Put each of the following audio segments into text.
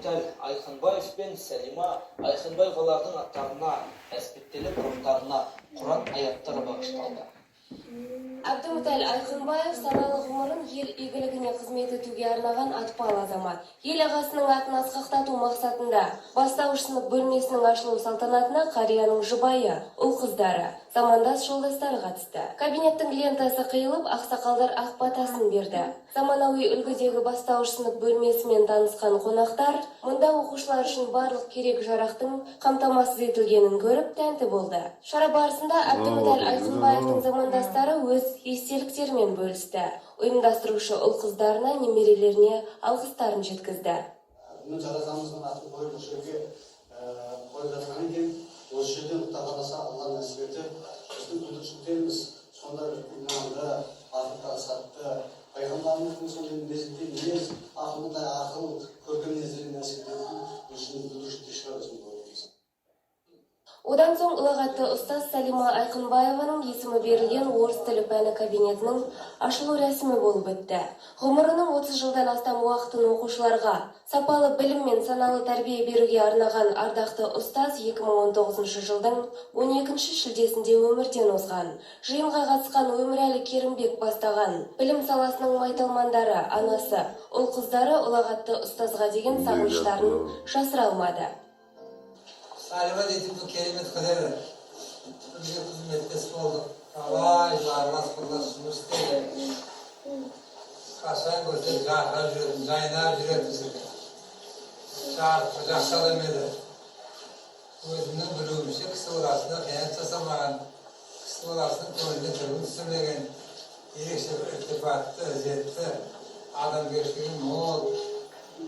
Әбдімүтәл Айқынбаев пен Сәлима Айқынбаевалардың аттарына әспеттеліп, рухтарына Құран аяттары бағышталды. Әбдімүтәл Айқынбаев саналы ғұмырын ел игілігіне қызмет етуге арнаған атпал азамат. Ел ағасының атын асқақтату мақсатында бастауыш сынып бөлмесінің ашылу салтанатына қарияның жұбайы, ұл-қыздары, замандас жолдастары қатысты. Кабинеттің лентасы қиылып, ақсақалдар ақ батасын берді. Заманауи үлгідегі бастауыш сынып бөлмесімен танысқан қонақтар мұнда оқушылар үшін барлық керек-жарақтың қамтамасыз етілгенін көріп, тәнті болды. Шара барысында Әбдімүтәл Айқынбаевтың замандастары өз естеліктерімен бөлісті. Ұйымдастырушы ұл-қыздарына, немерелеріне алғыстарын жеткізді. Әбдімүтәл атамыздың атын қойып, осы жерге қойып жатқан екен. Осы жерден, құдай қаласа, Алла нәсіп етіп, біздің бүлдіршіндеріміз сондай бір иманды, ақыл парасатты, пайғамбарымыздың сондай мінезіндей мінез, ақылындай ақыл, көркем мінездері нәсіп ететін өзінің бүлдіршіндер шығар өзінің бойымыз. Одан соң ұлағатты ұстаз Сәлима Айқынбаеваның есімі берілген орыс тілі пәні кабинетінің ашылу рәсімі болып өтті. Ғұмырының 30 жылдан астам уақытын оқушыларға сапалы білім мен саналы тәрбие беруге арнаған ардақты ұстаз 2019 жылдың 12 шілдесінде өмірден озған. Жиынға қатысқан Өмірәлі Керімбек бастаған білім саласының майталмандары, анасы, ұл-қыздары ұлағатты ұстазға деген сағыныштарын жасыра алмады. Сәлима дейтін бұл керемет қыз еді. Бірге қызметтес болдық. Талай жыл аралас құралас жұмыс істеді. Қашан көрсең, жарқырап жүретін, жайнап жүретін шіркін. Жақсы адам еді. Өзімнің білуімше, кісі баласына қиянат жасамаған, кісі баласының көңіліне кірбің түсірмеген, ерекше бір ілтипатты, ізетті, адамгершілігі мол,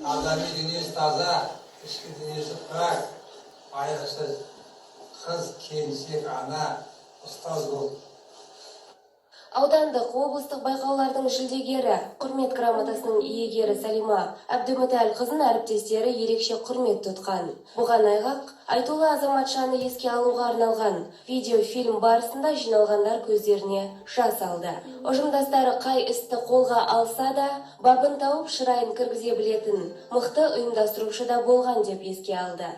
адами дүниесі таза, ішкі дүниесі пәк, айрықша қыз, келіншек, ана, ұстаз болды. Аудандық, облыстық байқаулардың жүлдегері, құрмет грамотасының иегері Сәлима Әбдімүтәл қызын әріптестері ерекше құрмет тұтқан. Бұған айғақ айтулы азаматшаны еске алуға арналған видеофильм барысында жиналғандар көздеріне жас алды. Ұжымдастары қай істі қолға алса да, бабын тауып, шырайын кіргізе білетін мықты ұйымдастырушы да болған деп еске алды.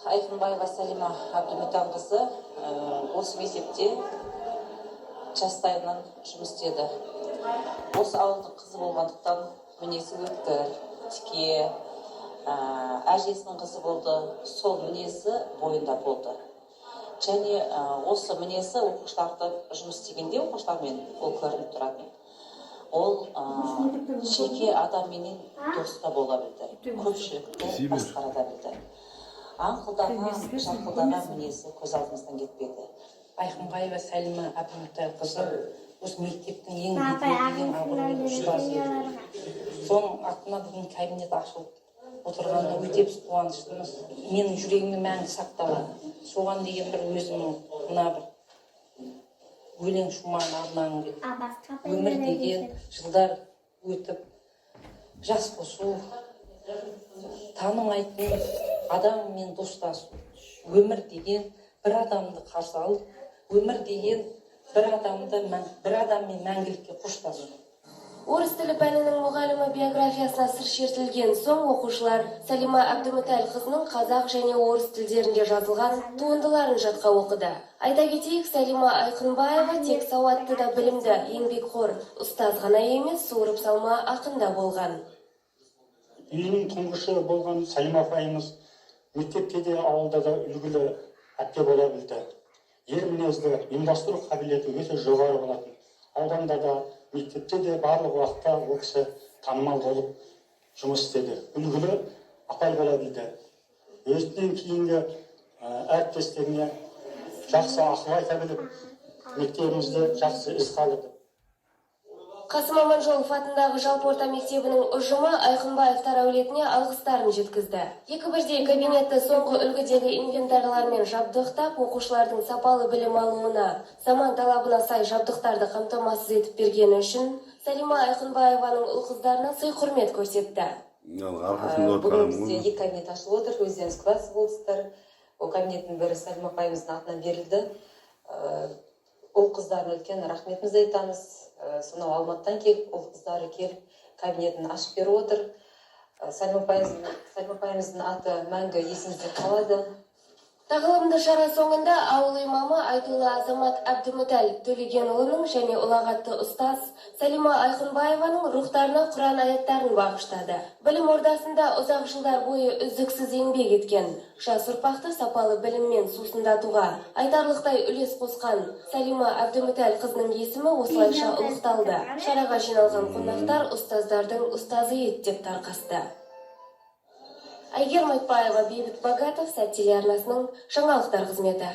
Айқынбаева Сәлима Әбдімүтанқызы осы мектепте жастайынан жұмыс істеді. Осы ауылдың қызы болғандықтан, мінезі өткір, тіке, әжесінің қызы болды, сол мінезі бойында болды. Және осы мінезі оқушыларды жұмыс істегенде оқушылармен ол көрініп тұратын. Ол жеке адамменен дос та бола білді, көпшілікті басқара да білді. Аңқылдаған, жарқылдаған мінезі көз алдымыздан кетпеді. Айқынбаева Сәлима Әбдімүтәлқызы осы мектептің ең беделді, ең абыройлы ұстазы еді. Соның атына бүгін кабинет ашылып отырғанына өте біз қуаныштымыз. Менің жүрегімде мәңгі сақталады. Соған деген бір өзімнің мына бір өлең шумағын арнағым келеді. Өмір деген жылдар өтіп, жас қосу, танымайтын адаммен достасу. Өмір деген бір адамды қарсы алып, өмір деген бір адаммен мәңгілікке қоштасу. Орыс тілі пәнінің мұғалімі биографиясына сыр шертілген соң, оқушылар Сәлима Әбдімүтәл қызының қазақ және орыс тілдерінде жазылған туындыларын жатқа оқыды. Айта кетейік, Сәлима Айқынбаева тек сауатты да білімді, еңбекқор ұстаз ғана емес, суырып салма ақын да болған. Үйінің тұңғышы болған Сәлима апайымыз мектепте де, ауылда да үлгілі әпке бола білді. Ер мінезді, ұйымдастыру қабілеті өте жоғары болатын. Ауданда да, мектепте де барлық уақытта ол кісі танымал болып жұмыс істеді. Үлгілі апай бола білді. Өзінен кейінгі әріптестеріне жақсы ақыл айта біліп, мектебімізде жақсы із қалдырды. Қасым Аманжолов атындағы жалпы орта мектебінің ұжымы Айқынбаевтар әулетіне алғыстарын жеткізді. Екі бірдей кабинетті соңғы үлгідегі инвентарлармен жабдықтап, оқушылардың сапалы білім алуына заман талабына сай жабдықтарды қамтамасыз етіп бергені үшін Сәлима Айқынбаеваның ұл-қыздарына сый құрмет көрсетті. Арқасында Бүгін отырған. Бізде екі кабинет ашылып отыр, өздеріңіз куәсі болдыңыздар. Ол кабинеттің бірі Сәлима апайымыздың атынан берілді. Ұл қыздарына үлкен рахметімізді айтамыз. Сонау Алматыдан келіп, ұл қыздары келіп, кабинетін ашып беріп отыр. Сәлима апайымыздың аты мәңгі есімізде қалады. Тағылымды шара соңында ауыл имамы айтулы азамат Әбдімүтәл Төлегенұлының және ұлағатты ұстаз Сәлима Айқынбаеваның рухтарына Құран аяттарын бағыштады. Білім ордасында ұзақ жылдар бойы үздіксіз еңбек еткен, жас ұрпақты сапалы біліммен сусындатуға айтарлықтай үлес қосқан Сәлима Әбдімүтәл қызының есімі осылайша ұлықталды. Шараға жиналған қонақтар ұстаздардың ұстазы еді деп тарқасты. Әйгерім Айтбаева, Бейбіт Богатов, Сәт телеарнасының жаңалықтар қызметі.